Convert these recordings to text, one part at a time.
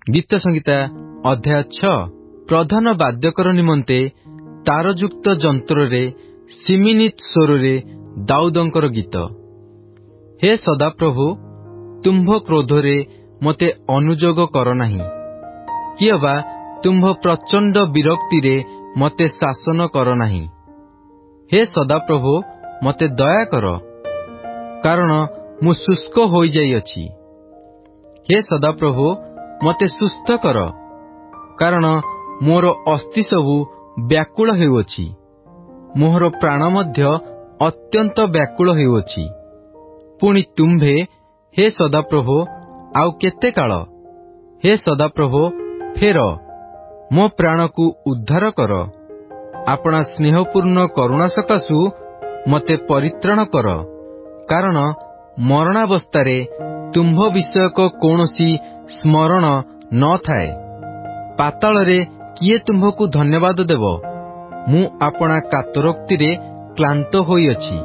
ଗୀତ ସଂହିତା ଅଧ୍ୟାୟ 6। ପ୍ରଧାନ ବାଦ୍ୟକର ନିମନ୍ତେ ତାରଯୁକ୍ତ ଯନ୍ତ୍ରରେ ଶିମିନିତ୍ ସ୍ୱରରେ ଦାଉଦଙ୍କର ଗୀତ। ହେ ସଦାପ୍ରଭୁ, ତୁମ୍ଭ କ୍ରୋଧରେ ମୋତେ ଅନୁଯୋଗ କର ନାହିଁ, କିଅବା ତୁମ୍ଭ ପ୍ରଚଣ୍ଡ ବିରକ୍ତିରେ ମୋତେ ଶାସନ କର ନାହିଁ। ହେ ସଦାପ୍ରଭୁ, ମୋତେ ଦୟା କର, କାରଣ ମୁଁ ଶୁଷ୍କ ହୋଇଯାଇଅଛି। ହେ ସଦାପ୍ରଭୁ, ମୋତେ ସୁସ୍ଥ କର, କାରଣ ମୋର ଅସ୍ଥି ସବୁ ବ୍ୟାକୁଳ ହେଉଅଛି, ମୋହର ପ୍ରାଣ ମଧ୍ୟ ଅତ୍ୟନ୍ତ ବ୍ୟାକୁଳ ହେଉଅଛି। ପୁଣି ତୁମ୍ଭେ, ହେ ସଦାପ୍ରଭୁ, ଆଉ କେତେ କାଳ? ହେ ସଦାପ୍ରଭୁ, ଫେର, ମୋ ପ୍ରାଣକୁ ଉଦ୍ଧାର କର। ଆପଣା ସ୍ନେହପୂର୍ଣ୍ଣ କରୁଣା ସକାଶୁ ମୋତେ ପରିତ୍ରାଣ କର, କାରଣ ମରଣାବସ୍ଥାରେ ତୁମ୍ଭ ବିଷୟକ କୌଣସି ସ୍ମରଣ ନ ଥାଏ। ପାତାଳରେ କିଏ ତୁମ୍ଭକୁ ଧନ୍ୟବାଦ ଦେବ? ମୁଁ ଆପଣା କାତରୋକ୍ତିରେ କ୍ଳାନ୍ତ ହୋଇଅଛି।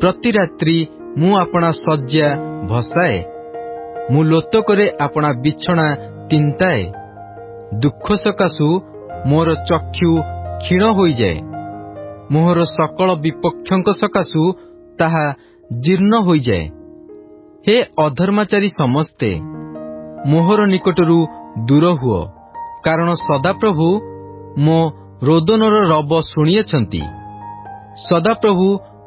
ପ୍ରତି ରାତ୍ରି ମୁଁ ଆପଣା ଶଯ୍ୟା ଭସାଏ, ମୁଁ ଲୋତକରେ ଆପଣା ବିଛଣା ତିନ୍ତାଏ। ଦୁଃଖ ସକାଶୁ ମୋର ଚକ୍ଷୁ କ୍ଷୀଣ ହୋଇଯାଏ, ମୋହର ସକଳ ବିପକ୍ଷଙ୍କ ସକାଶୁ ତାହା ଜୀର୍ଣ୍ଣ ହୋଇଯାଏ। ହେ ଅଧର୍ମାଚାରୀ ସମସ୍ତେ, ମୋହର ନିକଟରୁ ଦୂର ହୁଅ, କାରଣ ସଦାପ୍ରଭୁ ମୋ ରୋଦନର ରବ ଶୁଣିଅଛନ୍ତି। ସଦାପ୍ରଭୁ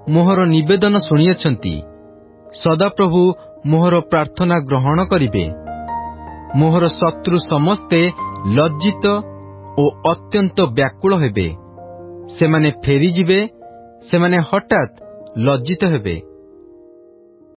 ମୋହର ନିବେଦନ ଶୁଣିଅଛନ୍ତି। ସଦାପ୍ରଭୁ ମୋହର ପ୍ରାର୍ଥନା ଗ୍ରହଣ କରିବେ। ମୋହର ଶତ୍ରୁ ସମସ୍ତେ ଲଜ୍ଜିତ ଓ ଅତ୍ୟନ୍ତ ବ୍ୟାକୁଳ ହେବେ। ସେମାନେ ଫେରିଯିବେ, ସେମାନେ ହଠାତ୍ ଲଜ୍ଜିତ ହେବେ।